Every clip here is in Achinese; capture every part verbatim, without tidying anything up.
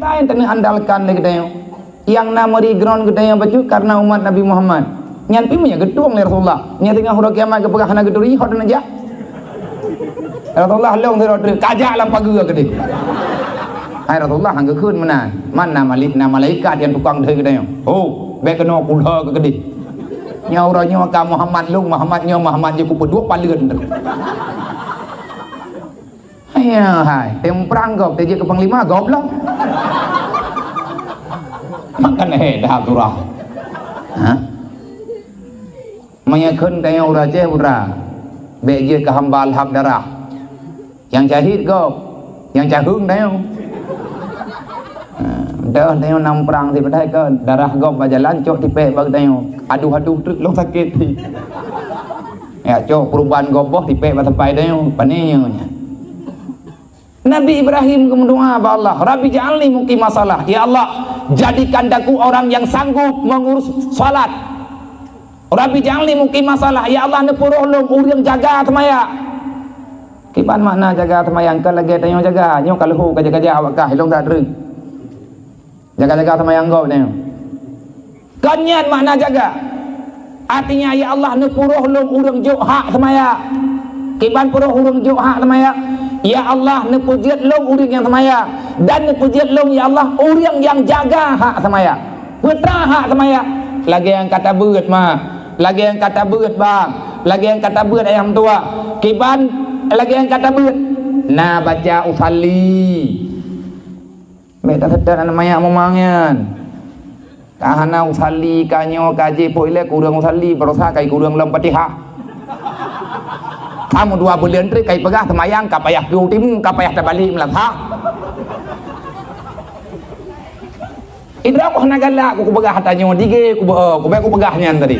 Hai, teuneuk andalkan lé geutanyoe. Nyang na meuri droen geutanyoe bacut karena umat Nabi Muhammad. Nyan pih meunyo geutueng lé Rasulullah. Nyan teungoh uroe kiamat geupeugah hana geuturi, hot na jak. Rasulullah lông sidroe treuk, ka jak lam pageue keudeh. Hai Rasulullah, han geukheun meunan. Man na malik, na malaikat nyang tukang deuh geutanyoe. Oh, bèk keunoe kulhô keu keudeh. Nyoe uroe nyoe ka Muhammad lông, Muhammad nyoe, Muhammad jih kupeuduek paleuen. Hai, hai, tem prang gob, teuh jeuet keu panglima gob lom. Makan eh dah turah. Ha? Meunyo kheun tanyoe ureueng Aceh, putra, bèk jeuet keu hamba lhab darah. Nyang syahid gob, nyang caheueng tanyoe. Ha, dah tanyoe nam prang sipadai keu darah gob bak jalan cok tipèk bak tanyoe. Aduh-aduh treuk lông sakét. Ya, cok peuruban gob boh tipèk bak sampai tanyoe. Pane nyoe nyan. Nabi Ibrahim geumeudoa bak Allah, "Rabbi ja'alni muqimas shalah." Ya Allah, jadikan daku orang yang sanggup mengurus salat. "Rabbi ja'alni muqimas shalah." Ya Allah, neupeuroh lôn ureueng jaga seumaya. Kiban makna jaga seumaya? Kon lagèe tanyoe jaga, nyoe ka leuhô ka jaga-jaga awak kah, ilong dak treuk. Jaga-jaga seumayang gob nyoe. Kon nyan makna jaga. Artinya, ya Allah, neupeuroh lôn ureueng jok hak seumaya. Kiban peuroh ureueng jok hak seumaya? Ya Allah, neupeujeuet lôn ureueng nyang seumaya, dan neupeujeuet lôn, ya Allah, ureueng nyang jaga hak seumaya. Peutra hak seumaya? Lagèe nyang ka tabeuet, ma. Lagèe nyang ka tabeuet, bang. Lagèe nyang ka tabeuet, ayah meutuah. Kiban lagèe nyang ka tabeuet? Na baca usalli. Bèk taseutôt aneuk manyak mumang nyan. Ka hana usalli, ka nyoe, ka jih, pok ilèe kureueng usalli, baroesa kai kureueng lom Fatihah. Kamoe dua buleuen treuk kai peugah seumayang ka payah keu timu, ka payah tabalek meulasah. Idroe ku hana galak ku, kupeugah tanyoe dige, ku, eh, kubèk kupeugah nyan tadi.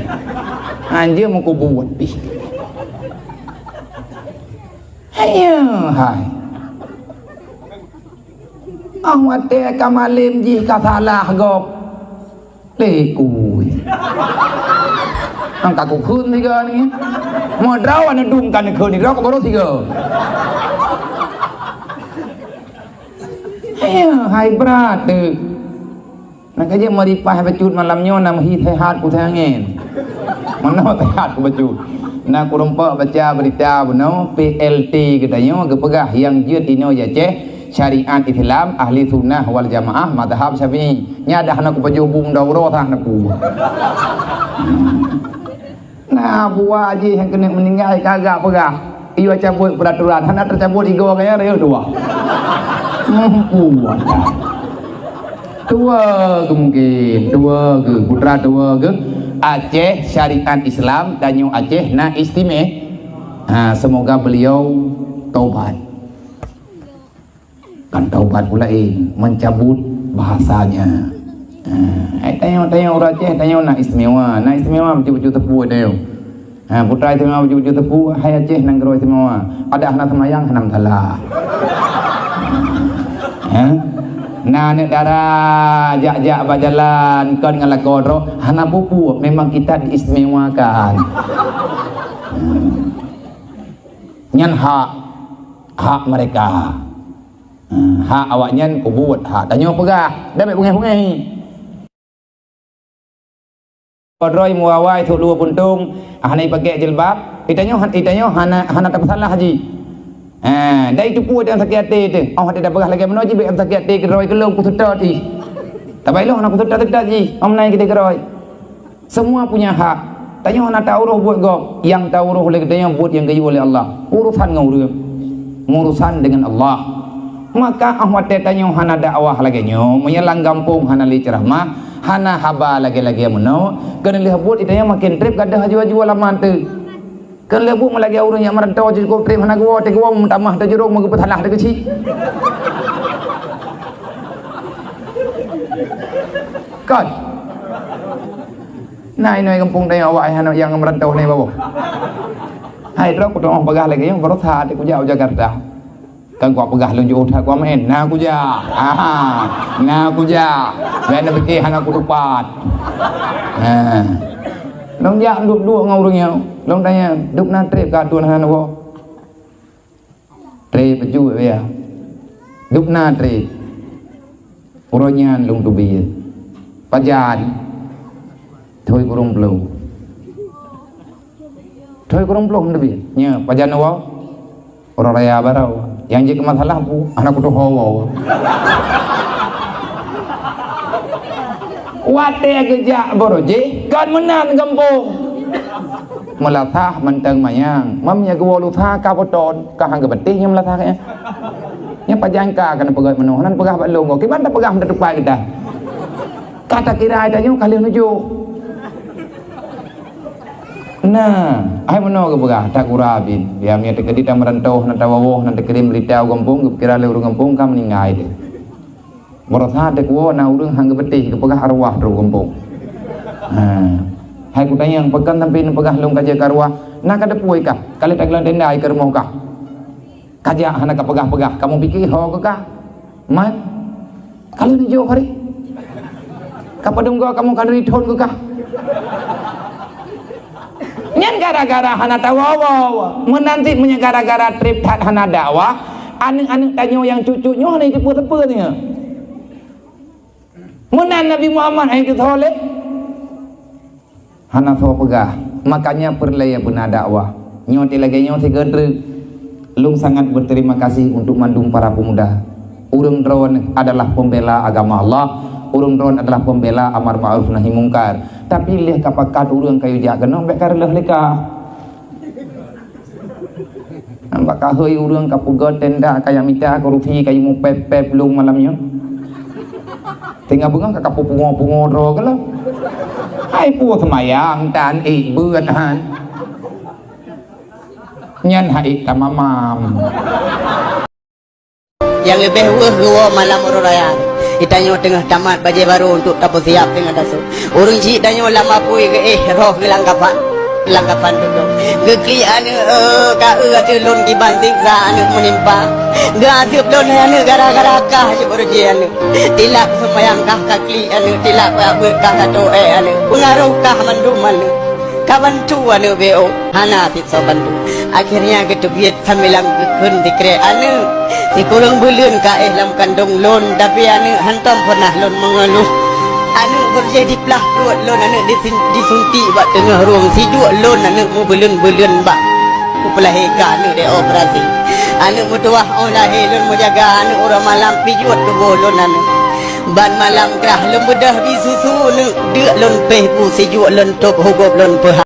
Anjeue meukubuet pih. Ayo hai. Ah, watèe ka malem jih ka salah gob. Lé kui. Angka kukheun siga ni. Meudroe aneuk dum ka neukheun droe keu baroe siga. Ayo hai, brat deuh. Nah, ka jeuet meuripah bacut malam nyoe, na meuhi sehat ku angén. Meunoe sehat ku bacut. Na kurumpok baca beurita bunoe, P L T geutanyoe geupeugah nyang jeuet inoe di Aceh, syariat Islam, ahli sunnah wal jamaah, mazhab Syafi'i. Nyan dah na kupajoh bum daurah sah na ku. Na buah jih nyang keuneuk meuninggai ka gak peugah, "Iyo cabot peuraturan, hana teucabot igoe kaya rayek dua." Muphom dah. Dua geuh mungken, dua geuh, putra dua geuh. Aceh syariat Islam, tanyoe Aceh na istimewa. Ha, semoga beliau taubat. Kan taubat pula, eh, mencabut bahasanya. Ha, eh, tanyoe, tanyoe ureueng Aceh, tanyoe na istimewa. Na istimewa beutôi-beutôi teupeu tanyoe. Ha, putra istimewa beutôi-beutôi teupeu, hai Aceh nanggroe istimewa. Adak hana seumayang, hana masalah. Ha? Na aneuk dara jak-jak bak jalan, kon ngon lakoe droe, hana peue-peue, memang kita diistimewakan. Nyan hak, hak mereka. Ha, hak awaknyan kubuet, hak tanyoe peugah. Dak bèk beungèh-beungèh. Padroe muwawai sôk luweue puntông, hana jipakèk jilbab. Itanyoe han-, itanyoe hana, hana tapeusalah jih. Ha, dak itupeue nyang sakét até teuh. Oh, watèe tapeugah lagèe meunoe jih bèk sakét até keudroe keu lôn kuseutôt jih. Tabai lôn hana kuseutôt-seutôt jih. Oh, meunan keudroe. Semua punya hak. Tanyoe hana taurôh buet gob, nyang taurôh lé geutanyoe buet nyang geuyue lé Allah. Urosan ngon ureueng, urosan dengan Allah. Maka ah watèe tanyoe hana dakwah lagèe nyoe, meunyoe lam gampông hana lé ceuramah, hana haba lagèe-lagèe meunoe, keuneuk lheueh buet tanyoe maken trép gadôh aju-aju alamat teuh. Keuneuk lheueh buet meulagèe ureueng nyang meuranto jih cukôp trép hana geuwoe, teuh geuwoe meutamah teuh jurông meugeupeusalah teuh keuchik. Kon. Na inoe gampông tanyoe awak hai aneuk nyang meurantau nyoe bawoe. Hai droe kuteungoh peugah lagèe nyoe, baroesa até kujak u Jakarta. Kan kupeugah lôn jiôh that kumaén, na kujak. Aha, na kujak. Bèk na pike hana kutupat. Ha. Lôn jak duek-duek ngon ureueng nyoe. Lôn tanya, "Dum na trép kah tuan hana woe?" Trép bacut ya. Dum na trép. Uroe nyan lôn teubiet. Pajan? Thoi kureueng ploh. Thoi kureueng ploh lôn teubiet. Nyoe pajan woe? Uroe raya baroe. Nyang jeuet keu masalah peue? Hana kutuho woe. Watèe geujak baroe jih, kon meunan gampông. Meulasah mantong manyang. Mam nyang geuwoe lusa ka beuton, ka han geubeuteh nyang meulasah nyan. Nyan pajan ka keuneuk peugöt meunoe, hana peugah bak lôn goe. Kiban tapeugah meunan tupai geudah. Ka takira tanyoe ka lheueh neujok. Nah, hai meunoe geupeugah, that gura bin. Biar meunyoe teukeudi tameurantau, hana tawoe, hana takirém beurita u gampông, geupikira lé ureueng gampông ka meuninggai teuh. Baroesa teuh kuwoe na ureueng han geubeuteh geupeugah arwah trok gampông. Ha. Hai kutanyong, pakon sampoe neupeugah lôn ka jeuet keu arwah? Na ka teupeu kah? Ka lheueh tageulong tenda i keu rumoh kah? Ka jak hana ka peugah-peugah, kamoe pike ho keu kah? Man? Ka lheueh neujok hari? Ka padum goe kamoe ka neurithon keu kah? Nyan gara-gara hana tawoe-woe. Meunan cit meunyoe gara-gara trép that hana dakwah, aneuk-aneuk tanyoe nyang cucu nyoe hana jiteupeue-teupeue nyoe. Meunan Nabi Muhammad hana jiteupeue lé. Hana soe peugah, makanya peureulée beuna dakwah. Nyoe teuh lagée nyoe sigoe treuk. Lôn sangat berterima kasih untuk mandum para pemuda. Ureueng droeneuh adalah pembela agama Allah, ureueng droeneuh adalah pembela amar ma'ruf nahi mungkar. Tapi lheueh ka pakat ureueng kayue jak keunoe, bék ka reuloh lé kah. Nampak ka hôi ureueng ka peugöt tenda, ka jak mita kurusi, ka jimupép-pép lôn malam nyoe. Teungoh beungoh ka kapeue pungo-pungo droe keuh lom. Hai peue seumayang tan ék beuet han. Nyan hai tamamam. Nyang leubeh weueh geuwoe malam uroe raya. Geutanyoe teungoh tamat bajée barô untuk tapeusiab teungoh tasôk. Ureueng chik tanyoe lam apui geuéh roh geuh lam kapan, lam kapan tutong. Geuklik aneuk, eh, ka eu ateueh lôn kiban siksa aneuk meunimpa. Geuazeueb lôn hai aneuk gara-gara kah jeuet beureuji aneuk. Tilak seumayang kah ka klik aneuk, tilak bak beuet kah ka toh ék aneuk. Peungaroh kah mandum aneuk. Ka bantu aneuk B O, hana cit soe bantu. Akhirnya geuteubiet sambilan geukheun sikrek aneuk. Sikureueng buleuen ka éh lam kandong lôn, tapi aneuk hantom pernah lôn meungeuluh. Aneuk beurjéh diplah pruet lôn, aneuk disin-, disuntik bak teungoh rueng, sijuek lôn aneuk meubuleuen-buleuen bak kupeulahé ka aneuk dioperasi. Aneuk meutuwah óh lahé lôn meujaga aneuk uroe malam pijuet tuboh lôn aneuk. Ban malam krah lôn beudôh bie susu aneuk, deuk lôn péh bu sijuek lôn tôb hugôb lôn peuha.